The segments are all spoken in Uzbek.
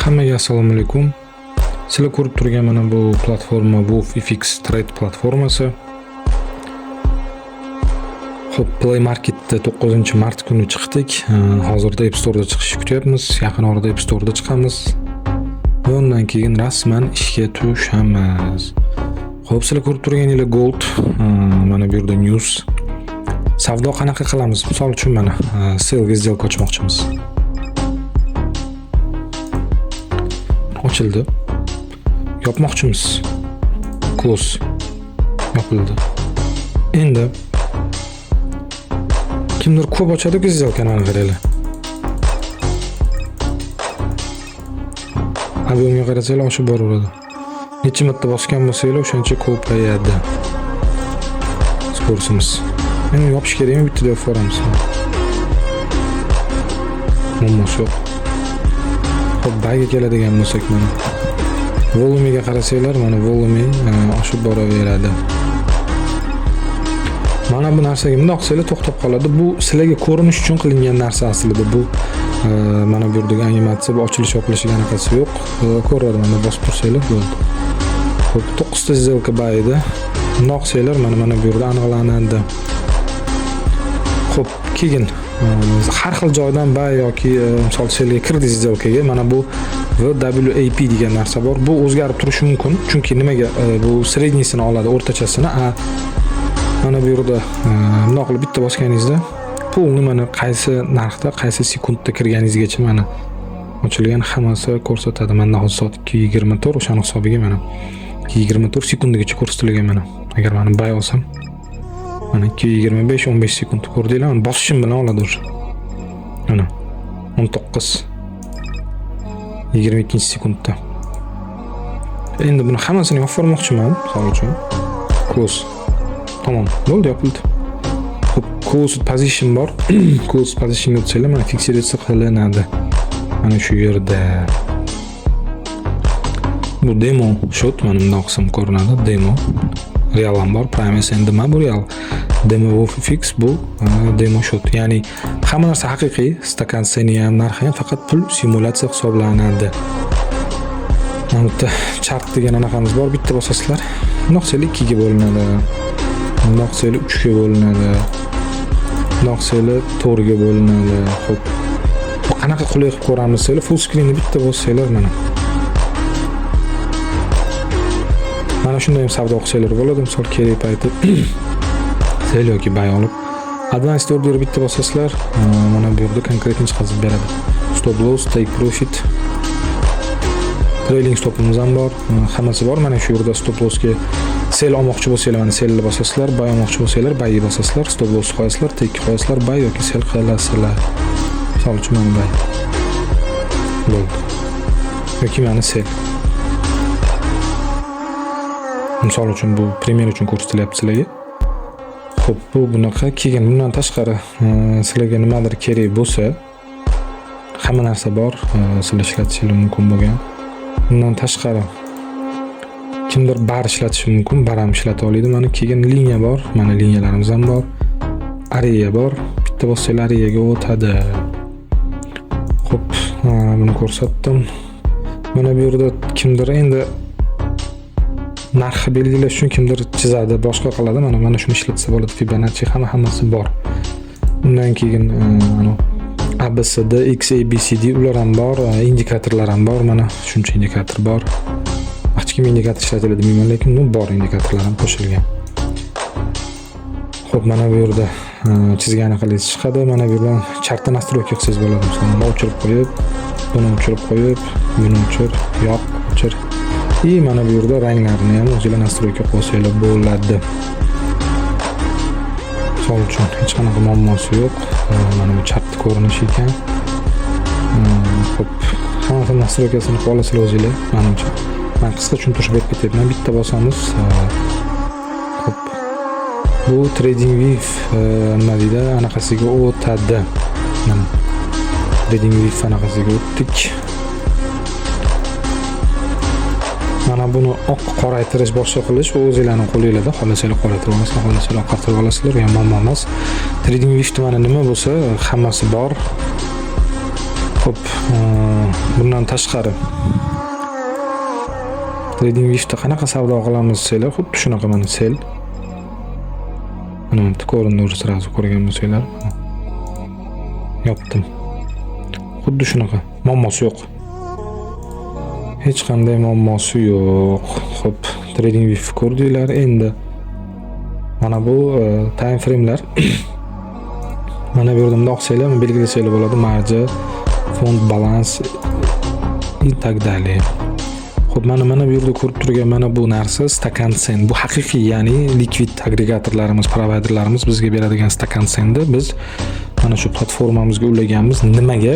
Hammaga assalomu alaykum. Sizlar ko'rib turgan mana bu platforma WolfFX Trade platformasi. Xo'p, Play Marketda 9-mart kuni chiqdik. Hozirda App Store'da chiqishni kutyapmiz. Yaqin orada App Store'da chiqamiz. Va undan keyin rasman ishga tushamiz. Xo'p, sizlar ko'rib turganinglar Gold, mana bu yerda news. Savdo qanaqa qilamiz? Misol uchun mana sellga сделка ochmoqchimiz. Ochildi. Yopmoqchimiz. Close. Yopildi. Endi kimdir ko'p ochadi-ku сделкani, mana qaranglar. Объемga qarasanglar oshib boraveradi. Necha marta bosgan bo'lsanglar o'shancha ko'payadi. Ko'rsimiz. Endi yopish kerakmi? Bittada yopib yuboramiz. Muammosi yo'q. Xo'p, buyga keladigan bo'lsak mana. Volumiga qarasanglar, mana volumi oshib boraveradi. Mana bu narsaga bundoq qilsanglar to'xtab qoladi. Bu sizlarga ko'rinish uchun qilingan narsa aslida. Bu mana bu yerdagi animatsiya, bu ochilish yopilishiga anaqasi yo'q. Ko'radi, mana bosib tursanglar bo'ldi. Xo'p, 9 ta сделка buy edi. Bundoq qilsanglar mana bu yerda aniqlanadi. Xo'p, keyin har xil joydan buy yoki misol sellga kirdingiz сделкаga, mana bu VWAP degan narsa bor. Bu o'zgarib turishi mumkin. Chunki nimaga bu среднийsini oladi, o'rtachasini. A mana bu yerda bundoq qilib bitta bosganingizda pulni mana qaysi narxda, qaysi sekundda kirganingizgacha mana ochilgan hammasi ko'rsatadi. Menda hozir soat 2:24, o'shani hisobiga mana 2:24 sekundigacha ko'rsatilgan mana. Agar mana buy olsam mana 2:25 15 sekund ko'rdinglar, mana bosishim bilan oladi уже. Mana 19 22 sekundda. Endi buni hammasini yopib yubormoqchiman, misol uchun. Close. Tamom, bo'ldi, yopildi. Xo'p, close position bor. Close positionga o'tsanglar, mana фиксироваться qilinadi. Mana shu yerda. Bu demo счёт, mana bundoq qilsam ko'rinadi, demo. Real ham bor, Prime SN nima bu real. Demo WolfFX bu demo счёт. Ya'ni hamma narsa haqiqiy, stakan цены ham, narxi ham, faqat pul simulyatsiya hisoblanadi. Mana bu yerda chart degan anaqamiz bor. Bitta bosasizlar, bundoq qilsanglar 2 ga bo'linadi. Bundoq qilsanglar 3 ga bo'linadi. Bundoq qilsanglar 4 ga bo'linadi. Xo'p. Bu qanaqa qulay qilib ko'ramiz desanglar, full screenni bitta bossanglar mana. Mana shunday ham savdo qilsanglar bo'ladi. Misol kerak payti sell yoki buy olib Advanced order bitta bosasizlar, mana bu yerda конкретно chiqazib beradi. Stop loss, take profit, trailing stopimiz ham bor, hammasi bor. Mana shu yerda stop lossga sell olmoqchi bo'lsanglar, mana sellni bosasizlar, buy olmoqchi bo'lsanglar, buyga bosasizlar, stop loss qo'yasizlar, take qo'yasizlar, buy yoki sell qilasizlar. Misol uchun mana buy. Bo'ldi. Yoki mana sell. Misol uchun bu пример uchun ko'rsatilyapti sizlarga. Xo'p, bu bunaqa. Keyin bundan tashqari sizlarga nimadir kerak bo'lsa, hamma narsa bor, sizlar ishlatishingiz mumkin bo'lgan. Bundan tashqari kimdir bar ishlatishi mumkin, bar ham ishlata oladi. Mana keyin liniya bor, mana liniyalarimiz ham bor. Area bor. Bitta bossanglar areaga o'tadi. Xo'p, buni ko'rsatdim. Mana bu yerda kimdir endi narxi belgilash uchun kimdir chizadi, boshqa qiladi. Mana shuni ishlatsa bo'ladi. Fibonacci hammasi bor. Undan keyin ana ABCD, XABCD ular ham bor, indikatorlar ham bor. Mana shuncha indikator bor. Hech kim indikator ishlatiladi demayman, lekin bu bor, indikatorlar ham qo'shilgan. Xo'p, mana bu yerda chizgan qilingiz chiqadi. Mana bu yerdan chartda настройка qilsangiz bo'ladi. Masalan, buni o'chirib qo'yib, buni o'chirib qo'yib, buni o'chir, yoq, o'chir. И mana bu yerda ranglarni ham o'zinglar настройка qilsanglar bo'ladi. Misol uchun hech qanaqa muammosi yo'q. Mana bu chartni ko'rinishi ekan. Xo'p, hammasini настройкасini qilib olasizlar o'zinglar, menimcha. Men qisqa tushuntirib berib ketyapman. Bitta bosamiz. Xo'p. Bu TradingView nima deydi, anaqasiga o'tadi. Mana TradingView anaqasiga o'tdik. Mana buni oq qoraytirish, boshqa qilish bu o'zinglarning qo'linglarda. Xohlasanglar qoraytirib olasizlar, xohlasanglar oqartirib olasizlar, u ham muammo emas. TradingViewda mana nima bo'lsa hammasi bor. Xo'p, bundan tashqari TradingViewda qanaqa savdo qilamiz desanglar, xuddi shunaqa. Mana sell. Mana bitta ko'rindi уже, сразу ko'rgan bo'lsanglar. Yopdim. Xuddi shunaqa. Muammosi yo'q. Hech qanday muammosi yo'q. Xo'p, TradingView ko'rdinglar. Endi mana bu time framelar. Mana bu yerda bundoq qilsanglar, belgilasanglar bo'ladi. Marja, fond, balans и так далее. Xo'p, mana bu yerda ko'rib turgan mana bu narsa стакан цен. Bu haqiqiy, ya'ni likvid agregatorlarimiz, provayderlarimiz bizga beradigan стакан цен ni biz mana shu platformamizga ulaganmiz. Nimaga?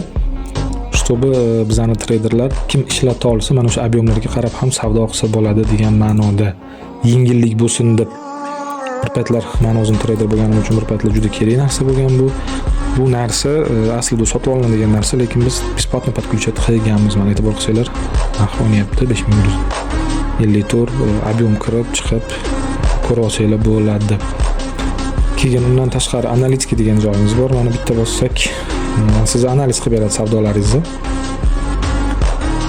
Чтобы bizani treyderlar kim ishlata olsa, mana shu объем larga qarab ham savdo qilsa bo'ladi degan ma'noda, yengillik bo'lsin deb. Bir paytlar man o'zim treyder bo'lganim uchun bir paytlar juda kerak narsa bo'lgan bu. Bu narsa aslida sotib olinadigan narsa, lekin biz бесплатно подключать qilganmiz. Mana, e'tibor qilsanglar, narx o'ynayapti 5154, объем kirib chiqib ko'rib olsanglar bo'ladi. Keyin undan tashqari аналитика degan joyimiz bor. Mana bitta bossak, sizni analiz qilib beradi savdolaringizni.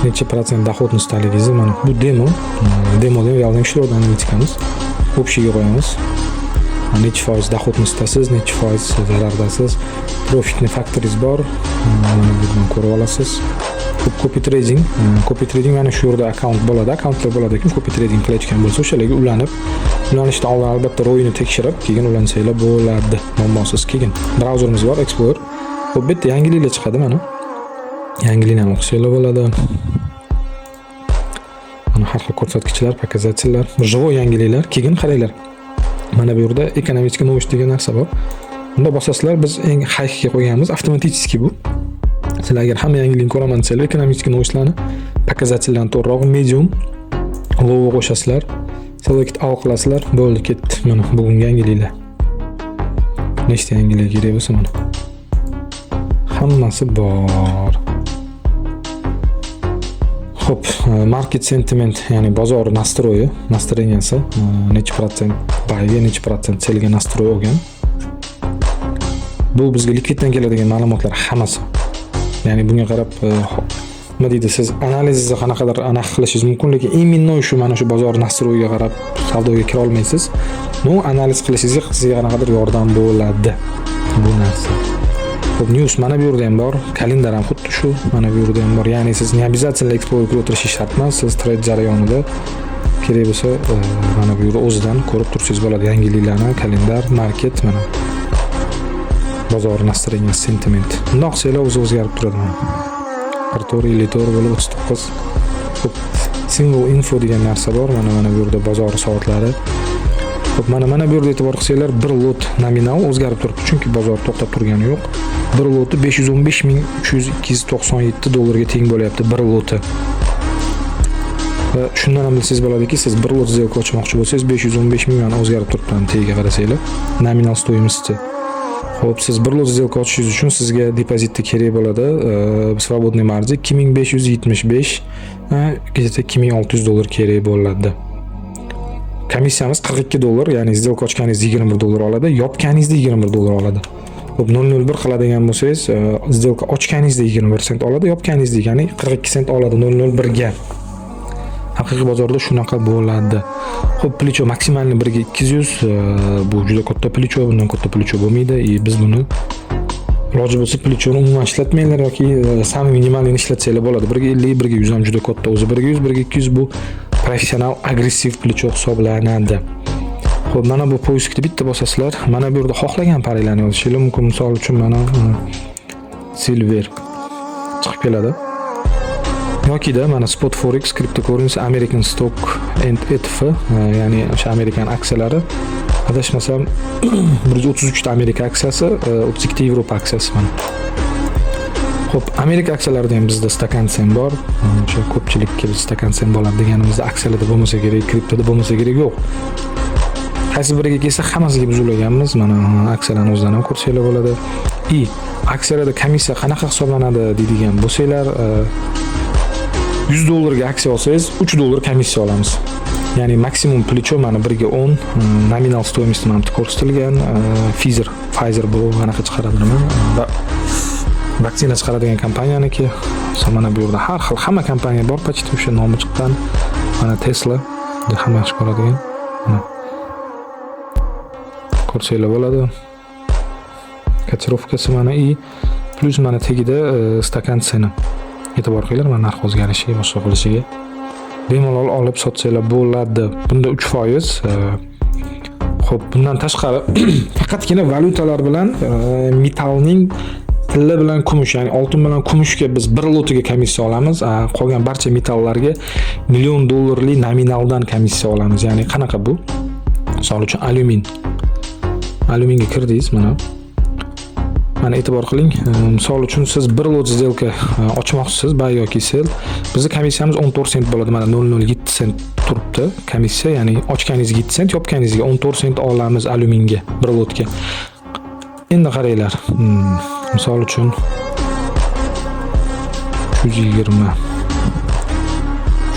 Necha protsent доходность daligingizni. Mana bu demo. Demoda ham realda ham ishlaydi analitikamiz. Общий ga qo'yamiz. Necha foiz доходность dasiz, necha foiz zarardasiz. Профитный faktoringiz bor. Mana bundan ko'rib olasiz. Ko'p copy trading, copy trading mana shu yerda akkaunt bo'ladi, akkauntlar bo'ladi. Kim copy trading qilayotgan bo'lsa, o'shalarga ulanib, ulanishdan oldin albatta ROIni tekshirib, keyin ulansanglar bo'ladi, muammosiz. Keyin brauzerimiz bor, Explorer. Xo'p, bu yerda yangiliklar chiqadi mana. Yangilikni ham o'qisanglar bo'ladi. Mana har xil ko'rsatkichlar, показатель lar, живой yangiliklar. Keyin qaranglar. Mana bu yerda экономический новость degan narsa bor. Bunda bosasizlar, biz eng high ga qo'yganmiz, avtomatik bu. Sizlar agar hamma yangilikni ko'raman desanglar, экономический новость larni показатель larni to'g'rirog'i medium, low qo'shasizlar. Select all qilasizlar, bo'ldi, ketdi. Mana bugungi yangiliklar. Nechta yangilik kerak bo'lsa, mana. Hammasi bor. Xo'p, market sentiment, ya'ni bozor настрой i, настроения si, necha protsent buyga, necha protsent sellga настрой olgan. Bu bizga likviddan keladigan ma'lumotlar hammasi. Ya'ni bunga qarab nima deydi, siz analizingizni qanaqadir anaqa qilishingiz mumkin, lekin именно shu mana shu bozor настрой iga qarab savdoga kira olmaysiz. Но analiz qilishingizga sizga qanaqadir yordam bo'ladi bu narsa. Xo'p, news mana bu yerda ham bor, kalendar ham xuddi shu, mana bu yerda ham bor. Ya'ni siz не обязательно Explorer kirib o'tirishingiz shart emas. Siz trade jarayonida kerak bo'lsa, mana bu yerda o'zidan ko'rib tursangiz bo'ladi yangiliklarni, kalendar, market, mana bozor настроение, sentiment. Bundoq qilsanglar, o'zi o'zgarib turadi mana. 44, 54 bo'lib 39. Xo'p, single info degan narsa bor. Mana bu yerda bozor soatlari. Xo'p, mana bu yerda e'tibor qilsanglar, bir lot nominal o'zgarib turibdi, chunki bozor to'xtab turgani yo'q. Bir loti 515 297 dollarga teng bo'lyapti bir loti. Va shundan ham bilsangiz bo'ladiki, siz bir lot сделка ochmoqchi bo'lsangiz, 515 ming, mana o'zgarib turibdi mana tagiga qarasanglar. Nominal стоимости. Xo'p, siz bir lot сделка ochishingiz uchun sizga depozitda kerak bo'ladi. Свободный marja 2575, где-то 2600 dollar kerak bo'ladi. Komissiyamiz 42 dollar, ya'ni сделка ochganingizda 21 dollar oladi, yopganingizda 21 dollar oladi. Xo'p, 0.01 qiladigan bo'lsangiz, сделка ochganingizda 21 sent oladi, yopganingizda, ya'ni 42 sent oladi 0.01 ga. Haqiqiy bozorda shunaqa bo'ladi. Xo'p, плечо максимальный 1 ga 200, bu juda katta плечо, bundan katta плечо bo'lmaydi и biz buni iloji bo'lsa плечо ni umuman ishlatmanglar yoki самый минимальный ni ishlatsanglar bo'ladi. 1 ga 50, 1 ga 100 ham juda katta o'zi. 1 ga 100, 1 ga 200 bu professional agressiv плечо hisoblanadi. Xo'p, mana bu поиск ni bitta bosasizlar, mana bu yerda xohlagan пара nglarni yozishinglar mumkin. Misol uchun, mana silver chiqib keladi. Yokida mana spot forex, cryptocurrency, American stock and ETF, ya'ni o'sha Amerikan aksiyalari. Adashmasam, 133 ta Amerika aksiyasi, 32 ta Yevropa aksiyasi mana. Xo'p, Amerika aksiyalarida ham bizda стакан цен bor. O'sha ko'pchilikka biz стакан цен bo'ladi deganimizda aksiyalarda bo'lmasa kerak, kriptoda bo'lmasa kerak, yo'q. Qaysi biriga kelsa, hammasiga biz ulaganmiz. Mana aksiyalarni o'zidan ham ko'rsanglar bo'ladi. И aksiyalarda komissiya qanaqa hisoblanadi deydigan bo'lsanglar, 100 dollarga aksiya olsangiz, 3 dollar komissiya olamiz. Ya'ni maksimum плечо mana 1 ga 10, nominal стоимость mana bu yerda ko'rsatilgan. Pfizer, Pfizer bu qanaqa chiqaradi nima? Va Vaksina chiqaradigan kompaniyaniki. Mana bu yerda har xil hamma kompaniya bor, почти o'sha nomi chiqqan. Mana Tesla, hamma yaxshi ko'radigan. Mana ko'rsanglar bo'ladi. Котировка si mana и плюс mana tagida стакан цена. E'tibor qilinglar, mana narx o'zgarishiga, boshqa qilishiga. Bemalol olib sotsanglar bo'ladi. Bunda 3%. Xo'p, bundan tashqari faqatgina valyutalar bilan metallning tilla bilan kumush, ya'ni oltin bilan kumushga biz bir lotiga komissiya olamiz. Qolgan barcha metallarga million dollarlik nominaldan komissiya olamiz. Ya'ni qanaqa bu? Misol uchun alyumin. Alyuminga kirdingiz mana. Mana e'tibor qiling. Misol uchun siz bir lot сделка ochmoqchisiz, buy yoki sell. Bizni komissiyamiz 14 sent bo'ladi. Mana 0.07 sent turibdi komissiya, ya'ni ochganingizga 7 sent, yopganingizga 14 sent olamiz alyuminga bir lotga. Endi qaranglar. Misol uchun 320,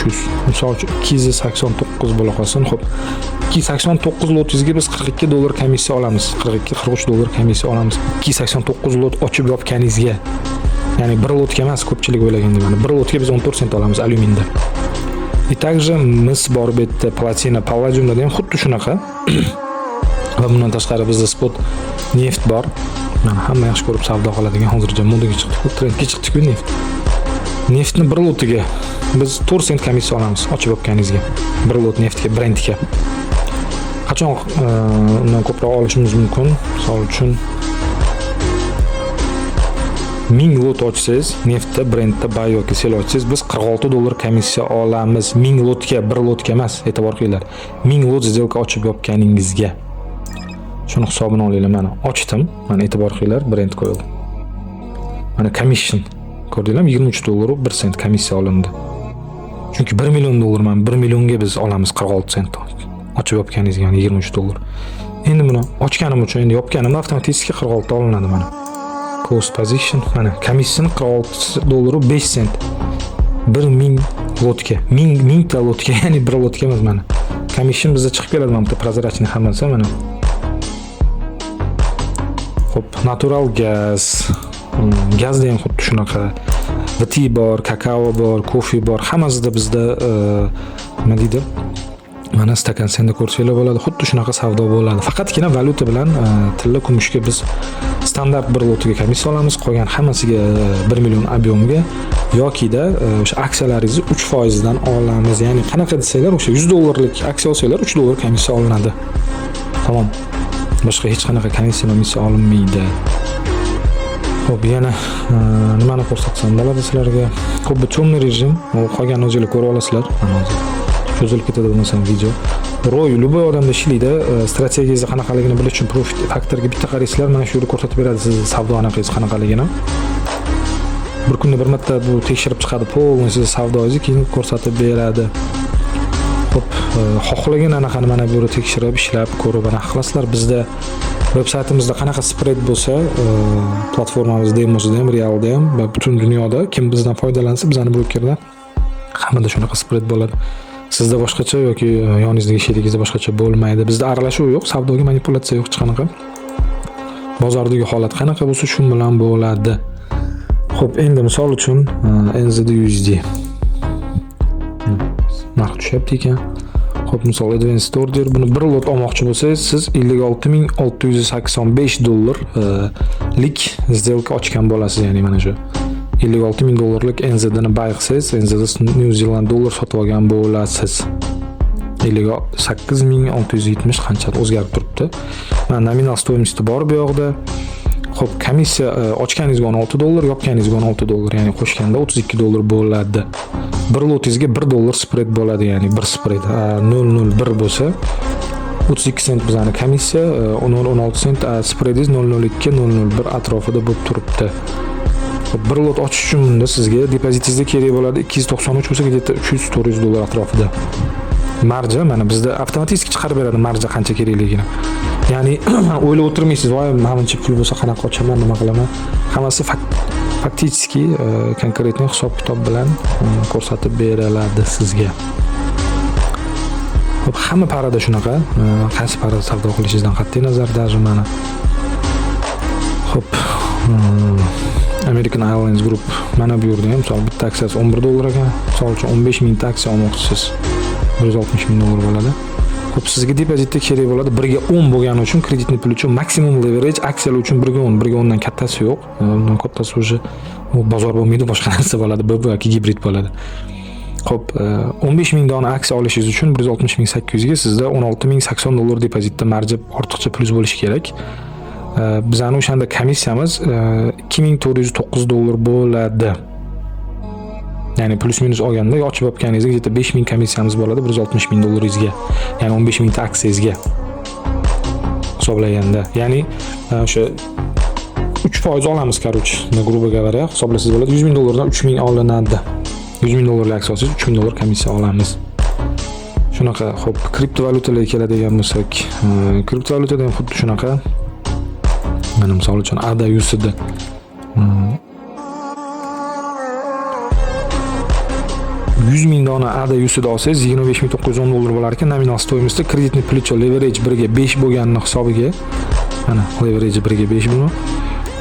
300, misol uchun 289 bo'la qolsin. Xo'p, 289 lotingizga biz 42 dollar komissiya olamiz. 42, 43 dollar komissiya olamiz. 289 lot ochib yopganingizga. Ya'ni bir lotga emas, ko'pchilik o'ylagandek, mana bir lotga biz 14 sent olamiz alyuminda. И также mis bor bu yerda, platina, palladiumda ham xuddi shunaqa. Va bundan tashqari bizda spot neft bor. Mana hamma yaxshi ko'rib savdo qiladigan, hozircha modaga chiqdi, trendga chiqdi-ku neft. Neftni bir lotiga biz 4 sent komissiya olamiz ochib yopganingizga. Bir lot neftga, Brentga. Qachon undan ko'proq olishimiz mumkin? Misol uchun 1000 lot ochsangiz, neftda, Brentda buy yoki sell ochsangiz, biz 46 dollar komissiya olamiz. 1000 lotga, bir lotga emas, e'tibor qilinglar. 1000 lot сделка ochib yopganingizga. Shuni hisobini olinglar, mana ochdim. Mana e'tibor qilinglar, Brent qo'yildi. Mana commission. Ko'rdinglarmi? 23 dollar 1 sent komissiya olindi. Chunki 1 million dollar, mana 1 millionga biz olamiz 46 sent. Ochib yopganingizga, ya'ni 23 dollar. Endi buni ochganim uchun, endi yopganimda avtomatik 46 olinadi mana. Close position, mana komissiya 46 dollar 5 sent. 1000 lotga, 1000, mingta lotga, ya'ni bir lotga emas mana. Commission bizda chiqib keladi mana bu yerda, прозрачный hammasi mana. Xo'p, natural gaz, gazda ham xuddi shunaqa. VT bor, kakao bor, kofe bor, hammasida bizda nima deydi? Mana стакан цена da ko'rsanglar bo'ladi. Xuddi shunaqa savdo bo'ladi. Faqatgina valyuta bilan tilla, kumushga biz standart bir lotiga komissiya olamiz, qolgan hammasiga 1 million объем ga yokida o'sha aksiyalaringizni 3% dan olamiz. Ya'ni qanaqa desanglar, o'sha 100 dollarlik aksiya olsanglar, 3 dollar komissiya olinadi. Tamom. Boshqa hech qanaqa komissiya olinmaydi. Xo'p, yana nimani ko'rsatsam bo'ladi sizlarga? Xo'p, bu темный rejim. U qolganini o'zinglar ko'ra olasizlar. Mana hozir cho'zilib ketadi bo'lmasam video. ROI любой odamda ishlaydi. Strategiyangizni qanaqaligini bilish uchun profit faktorga bitta qaraysizlar, mana shu yerda ko'rsatib beradi sizni savdo anaqangiz qanaqaligini. Bir kunda bir marta bu tekshirib chiqadi полный sizni savdoyingizni, keyin ko'rsatib beradi. Xo'p, xohlagan anaqani mana bu yerda tekshirib, ishlab, ko'rib anaqa qilasizlar. Bizda veb saytimizda qanaqa spread bo'lsa, platformamiz demosida ham, realda ham va butun dunyoda kim bizdan foydalansa, bizani brokerda hammada shunaqa spread bo'ladi. Sizda boshqacha yoki yoningizdagi sherigingizda boshqacha bo'lmaydi. Bizda aralashuv yo'q, savdoga manipulyatsiya yo'q hech qanaqa. Bozordagi holat qanaqa bo'lsa, shu bilan bo'ladi. Xo'p, endi misol uchun NZD USD narx tushyapti ekan. Xo'p, misol advanced order, buni bir lot olmoqchi bo'lsangiz, siz 56 685 dollar lik сделка ochgan bo'lasiz, ya'ni mana shu 56 ming dollarlik NZD ni buy qilsangiz, NZD New Zealand dollar sotib olgan bo'lasiz. 58 670 qancha o'zgarib turibdi. Mana nominal стоимости bor bu yoqda. Xo'p, komissiya ochganingizga 16 dollar, yopganingizga 16 dollar, ya'ni qo'shganda 32 dollar bo'ladi. Bir lotingizga 1 dollar spread bo'ladi, ya'ni bir spread 0.01 bo'lsa, 32 sent bizani komissiya, 0.16 sent, spreadingiz 0.02, 0.01 atrofida bo'lib turibdi. Xo'p, bir lot ochish uchun bunda sizga depozitingizda kerak bo'ladi 293 bo'lsa, где-то 300-400 dollar atrofida. Marja mana bizda avtomatik chiqarib beradi marja qancha kerakligini. Ya'ni o'ylab o'tirmaysiz, voy, mana buncha pul bo'lsa qanaqa ochaman, nima qilaman. Hammasi фактически конкретный hisob kitob bilan ko'rsatib beriladi sizga. Xo'p, hamma пара da shunaqa, qaysi пара da savdo qilishingizdan qat'iy nazar, даже mana. Xo'p, American Airlines Group, mana bu yerda ham misol bitta aksiyasi 11 dollar ekan. Misol uchun 15 mingta aksiya olmoqchisiz. 160 ming dollar bo'ladi. Xo'p, sizga depozitda kerak bo'ladi 1 ga 10 bo'lgani uchun кредитный плечо maksimum leverage aksiyalar uchun 1 ga 10, 1 ga 10 dan kattasi yo'q. Undan kattasi уже u bozor bo'lmaydi, boshqa narsa bo'ladi, BB yoki gibrid bo'ladi. Xo'p, 15 ming dona aksiya olishingiz uchun 160 ming 800 ga sizda 16 ming 80 dollar depozitda marja, ortiqcha plyus bo'lishi kerak. Bizani o'shanda komissiyamiz 2409 dollar bo'ladi. Ya'ni плюс минус olganda ochib yopganingizda где-то 5000 komissiyamiz bo'ladi 160 ming dollaringizga. Ya'ni 15 mingta aksiyangizga hisoblaganda. Ya'ni o'sha 3% olamiz, короче, грубо говоря, hisoblasangiz bo'ladi. 100 ming dollardan 3 ming olinadi. 100 ming dollarlik aksiya olsangiz 3 ming dollar komissiya olamiz. Shunaqa, xo'p, kriptovalyutalarga keladigan bo'lsak, kriptovalyutada ham xuddi shunaqa. Mana misol uchun ADA USD 100 ming dona ADA USD olsangiz 25 910 dollar bo'lar ekan nominal стоимости, кредитный плечо leverage 1 ga 5 bo'lganini hisobiga. Mana leverage 1 ga 5, buni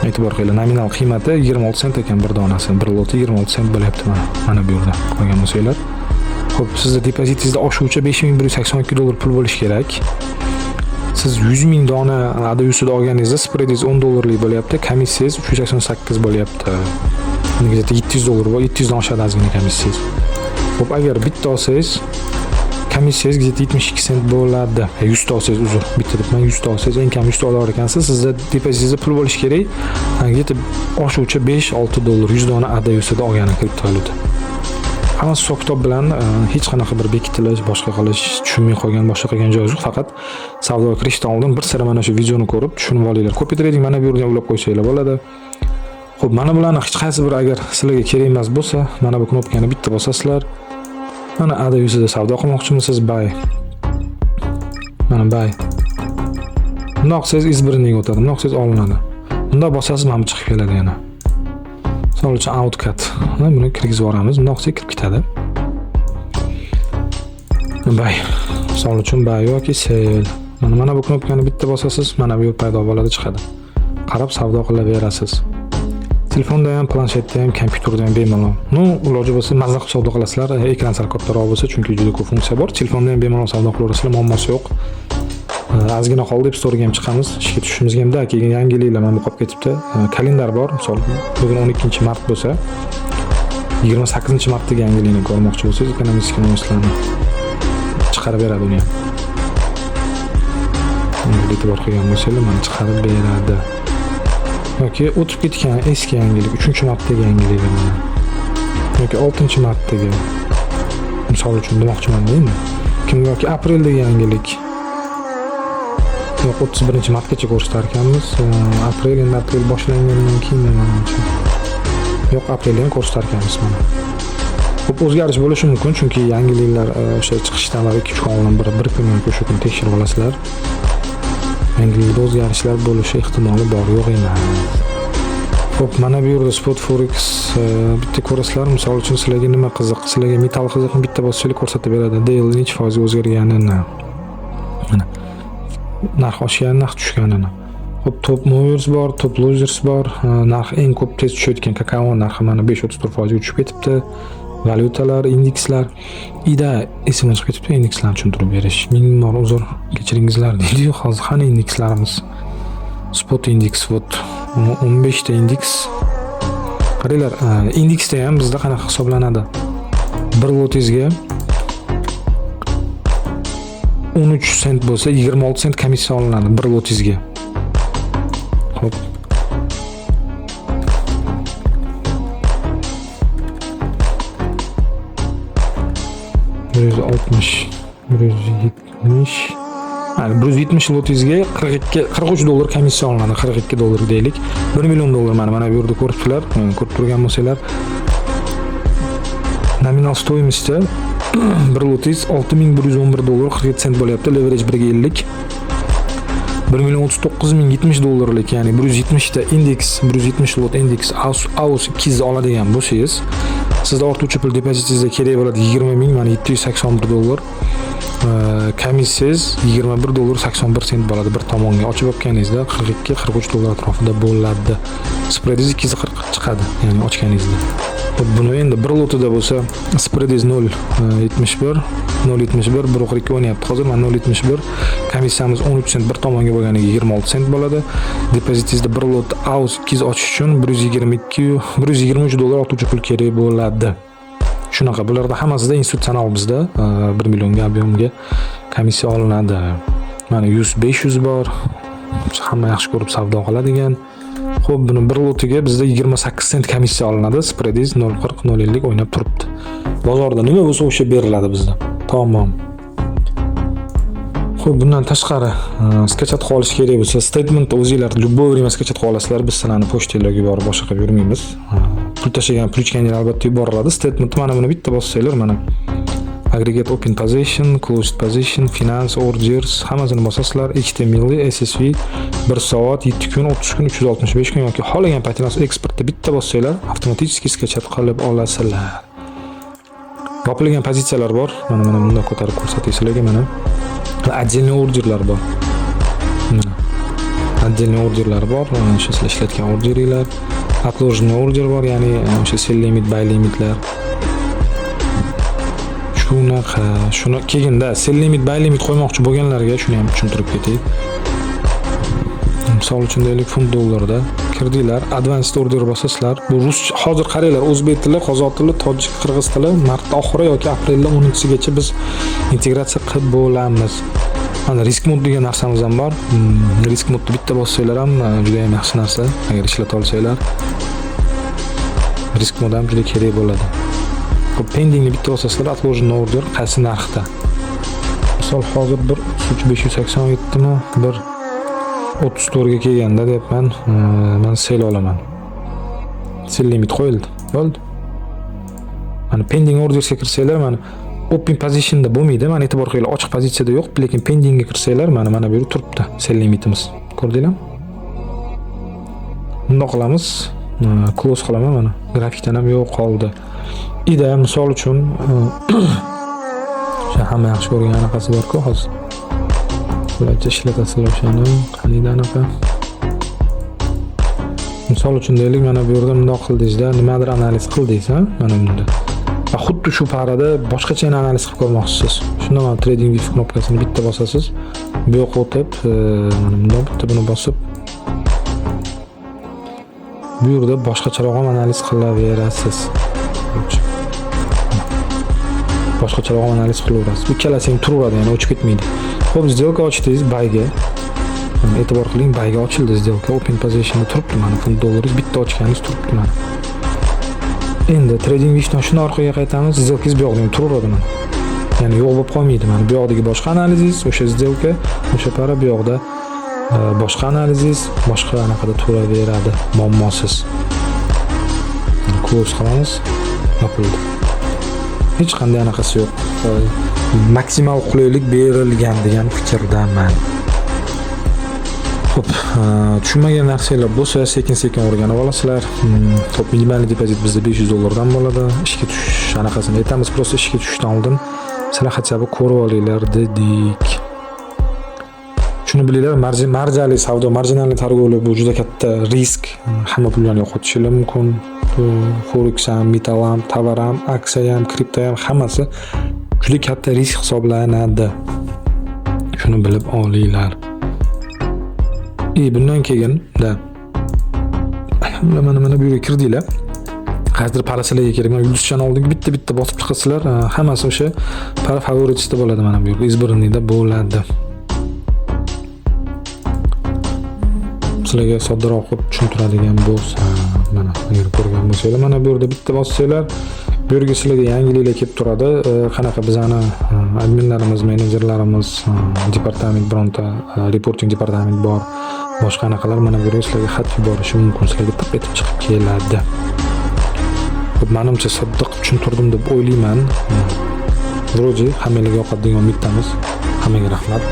e'tibor qilinglar, nominal qiymati 26 sent ekan bir donasi, bir loti 26 sent bo'lyapti, mana bu yerda ko'rgan bo'lsanglar. Xo'p, sizni depozitingizda oshuvcha 5182 dollar pul bo'lishi kerak. Siz 100 ming dona ADA USD olganingizda spreadingiz 10 dollarlik bo'lyapti, komissiyangiz 388 bo'lyapti. Где-то 700 dollar bor, 700 dan oshadi ozgina komissiyangiz. Xo'p, agar bitta olsangiz, komissiyangiz где-то 72 sent bo'ladi. 100 ta olsangiz, uzr, bitta debman, 100 ta olsangiz, eng kam 100 ta olar ekansiz, sizda depozitingizda pul bo'lishi kerak. Где-то oshuvcha 5-6 dollar 100 dona ADA USD olgani kriptovalyuta. Hammasi hisob kitob bilan, hech qanaqa bir bekitilish, boshqa qilish, tushunmay qolgan, boshqa qilgan joyi yo'q. Faqat savdoga kirishdan oldin bir sira mana shu videoni ko'rib tushunib olinglar. Copy trading mana bu yerga ulab qo'ysanglar bo'ladi. Xo'p, mana bularni hech qaysi biri agar sizlarga kerak emas bo'lsa, mana bu knopkani bitta bosasizlar. Mana ADA USDda savdo qilmoqchimisiz? Buy. Mana buy. Bundoq qilsangiz избранный ga o'tadi, bundoq qilsangiz olinadi. Bundoq bosasiz, mana bu chiqib keladi yana. Misol uchun AUDCAD. Mana buni kirgizib yuboramiz. Bundoq qilsak kirib ketadi. Buy. Misol uchun buy yoki sell. Mana bu knopkani bitta bosasiz, mana bu yer paydo bo'ladi, chiqadi. Qarab savdo qilaverasiz. Telefonda ham, planshetda ham, kompyuterda ham bemalol. Ну, iloji bo'lsa mazza qilib savdo qilasizlar, ekran sal kattaroq bo'lsa, chunki juda ko'p funksiya bor. Telefonda ham bemalol savdo qilaverasizlar, muammosi yo'q. Ozgina qoldi, App Store'ga ham chiqamiz. Ishga tushishimizga hamda keyin yangiliklar mana bu qolib ketibdi. Kalendar bor. Misol bugun 12 mart bo'lsa, 28 martdagi yangilikni ko'rmoqchi bo'lsangiz, экономический новость larni chiqarib beradi uni ham. E'tibor qilgan bo'lsanglar, mana chiqarib beradi. Yoki o'tib ketgan eski yangilik, 3 martdagi yangiliklar mana. Yoki 6 martdagi, misol uchun demoqchiman endi. Kimga yoki apreldagi yangilik. Yo'q, 31 martgacha ko'rsatar ekanmiz. Aprel endi aprel boshlangandan keyin manimcha. Yo'q, aprelda ham ko'rsatar ekanmiz mana. Ko'p o'zgarish bo'lishi mumkin, chunki yangiliklar o'sha chiqishdan va 2-3 kun oldin bir kun yoki o'sha kun tekshirib olasizlar. Yangilikda o'zgarishlar bo'lishi ehtimoli bor, yo'q emas. Xo'p, mana bu yerda spot forex, bitta ko'rasizlar, misol uchun sizlarga nima qiziq? Sizlarga metall qiziqmi? Bitta bossanglar ko'rsatib beradi. Daily necha foizga o'zgarganini. Mana narx oshgan, narx tushganini. Xo'p, top movers bor, top losers bor. Narx eng ko'p tez tushayotgan kakao narxi mana 5.34 foizga tushib ketibdi. Valyutalar, indekslar. Ida esimdan chiqib ketibdi indekslarni tushuntirib berish. Ming bor uzr, kechiringizlar deydi-yu, hozir qani indekslarimiz? Spot indeks, вот 15 ta indeks. Qaranglar, indeksda ham bizda qanaqa hisoblanadi? Bir lotingizga 13 sent bo'lsa, 26 sent komissiya olinadi bir lotingizga. Xo'p. 160, 170, yani 170 lotingizga 42, 43 dollar komissiya olinadi, 42 dollar deylik. 1 million dollar mana bu yerda ko'ribsizlar, ko'rib turgan bo'lsanglar. Nominal стоимости bir lotingiz 6111 dollar 47 sent bo'lyapti. Leverage 1 ga 50. 1 million 39 ming 70 dollarlik, ya'ni 170 ta indeks, 170 lot indeks AUS 200 oladigan bo'lsangiz, sizda ortiqcha pul depozitingizda kerak bo'ladi 20 ming, mana 781 dollar. Komissiyangiz 21 dollar 81 sent bo'ladi bir tomonga. Ochib yopganingizda 42-43 dollar atrofida bo'ladi. Spreadingiz 240 chiqadi, ya'ni ochganingizda. Xo'p, buni endi bir lotida bo'lsa spreadingiz 0.71, 0.71, 1.42 o'ynayapti. Hozir mana 0.71, komissiyamiz 13 sent, bir tomonga bo'lganiga 26 sent bo'ladi. Depozitingizda bir lot AUD 200 ochish uchun 122, 123 dollar ortiqcha pul kerak bo'ladi. Shunaqa, bularda hammasida institutsional bizda 1 millionga объем ga komissiya olinadi. Mana 100, 500 bor. Hamma yaxshi ko'rib savdo qiladigan. Xo'p, buni bir lotiga bizda 28 sent komissiya olinadi. Spreadingiz 0.40, 0.50 o'ynab turibdi. Bozorda nima bo'lsa, o'sha beriladi bizda. Tamom. Xo'p, bundan tashqari, скачать qilib olish kerak bo'lsa, statementni o'zinglar любой время скачать qilib olasizlar. Biz sizlarni pochtalarga yuborib, boshqa qilib yurmaymiz. Pul tashlagan, pul ichganinglar albatta yuboriladi. Statementni mana buni bitta bossanglar, mana aggregate open position, closed position, finance, orders hammasini bosasizlar. HTML, CSV, 1 soat, 7 kun, 30 kun, 365 kun yoki xohlagan paytingiz eksportda bitta bossanglar, avtomatik скачать qilib olasizlar. Yopilgan pozitsiyalar bor. Mana bundoq ko'tarib ko'rsatay sizlarga, mana. Va отдельный orderlar bor. Mana. Отдельный orderlar bor. Mana o'sha sizlar ishlatgan orderinglar. Отложенный order bor, ya'ni o'sha sell limit, buy limitlar. Shunaqa, shuni keyinda sell limit, buy limit qo'ymoqchi bo'lganlarga shuni ham tushuntirib ketay. Misol uchun deylik, funt dollarda kirdinglar, advanced order bosasizlar. Bu rus, hozir qaranglar, o'zbek tili, qozoq tili, tojik, qirg'iz tili martda oxiri yoki aprelda 10-sigacha biz integratsiya qilib bo'lamiz. Mana risk mode degan narsamiz ham bor. Risk modeni bitta bossanglar ham juda ham yaxshi narsa, agar ishlata olsanglar. Risk mode ham juda kerak bo'ladi. Xo'p, pendingni bitta bosasizlar, отложенный order qaysi narxda? Misol, hozir bir 3587 mi? Bir 34 ga kelganda deyapman, man sell olaman. Sell limit qo'yildi. Bo'ldi. Mana pending ordersga kirsanglar, mana open positionda bo'lmaydi. Mana e'tibor qilinglar, ochiq pozitsiyada yo'q, lekin pendingga kirsanglar, mana bu yerda turibdi sell limitimiz. Ko'rdinglarmi? Bundoq qilamiz. Close qilaman mana. Grafikdan ham yo'q qoldi. Ida misol uchun o'sha hamma yaxshi ko'rgan anaqasi bor-ku hozir. Sizlarcha ishlatasizlar o'shani. Qaniydi anaqa? Misol uchun deylik, mana bu yerda bundoq qildingizda, nimadir analiz qildingiz, ha? Mana bunda. Va xuddi shu пара da boshqacha yana analiz qilib ko'rmoqchisiz. Shunda mana Trading View knopkasini bitta bosasiz. Bu yoqqa o'tib, mana bundoq bitta buni bosib, bu yerda boshqacharoq ham analiz qilaverasiz. Boshqacharoq ham analiz qilaverasiz. Bu ikkalasi ham turaveradi, ya'ni o'chib ketmaydi. Xo'p, сделка ochdingiz buyga. Mana e'tibor qiling, buyga ochildi сделка. Open positionda turibdi mana funt dollaringiz, bitta ochganingiz turibdi mana. Endi Trading Viewdan shuni orqaga qaytamiz, сделка ngiz bu yoqda ham turaveradi mana. Ya'ni yo'q bo'lib qolmaydi mana bu yoqdagi boshqa analizingiz, o'sha сделка, o'sha пара bu yoqda boshqa analizingiz, boshqa anaqada turaveradi, muammosiz. Close qilamiz, yopildi. Hech qanday anaqasi yo'q. Maksimal qulaylik berilgan degan fikrdaman. Xo'p, tushunmagan narsalar bo'lsa, sekin-sekin o'rganib olasizlar. Xo'p, minimal depozit bizda 500 dollardan bo'ladi. Ishga tushish anaqasini aytamiz, просто ishga tushishdan oldin sizlar хотя бы ko'rib olinglar dedik. Shuni bilinglar, marjali savdo, маржинальный торговля bu juda katta risk. Hamma pullarni yo'qotishingiz mumkin. Bu Forex ham, metal ham, tovar ham, aksiya ham, kripto ham, hammasi juda katta risk hisoblanadi. Shuni bilib olinglar. И bundan keyin da mana bu yerga kirdinglar. Qaysidir пара sizlarga kerak. Mana yulduzchani oldingi bitta-bitta bosib chiqasizlar, hammasi o'sha пара фаворит da bo'ladi mana bu yerda, избранный da bo'ladi. Sizlarga soddaroq qilib tushuntiradigan bo'lsa, mana agar ko'rgan bo'lsanglar, mana bu yerda bitta bossanglar, bu yerga sizlarga yangiliklar kelib turadi. Qanaqa bizani adminlarimiz, menejerlarimiz, departament bironta reporting departament bor. Boshqa anaqalar mana bu yerga sizlarga xat yuborishi mumkin, sizlarga tiq etib chiqib keladi. Xo'p, manimcha sodda qilib tushuntirdim deb o'ylayman. Вроде hammanglarga yoqadi degan umiddamiz. Hammaga rahmat.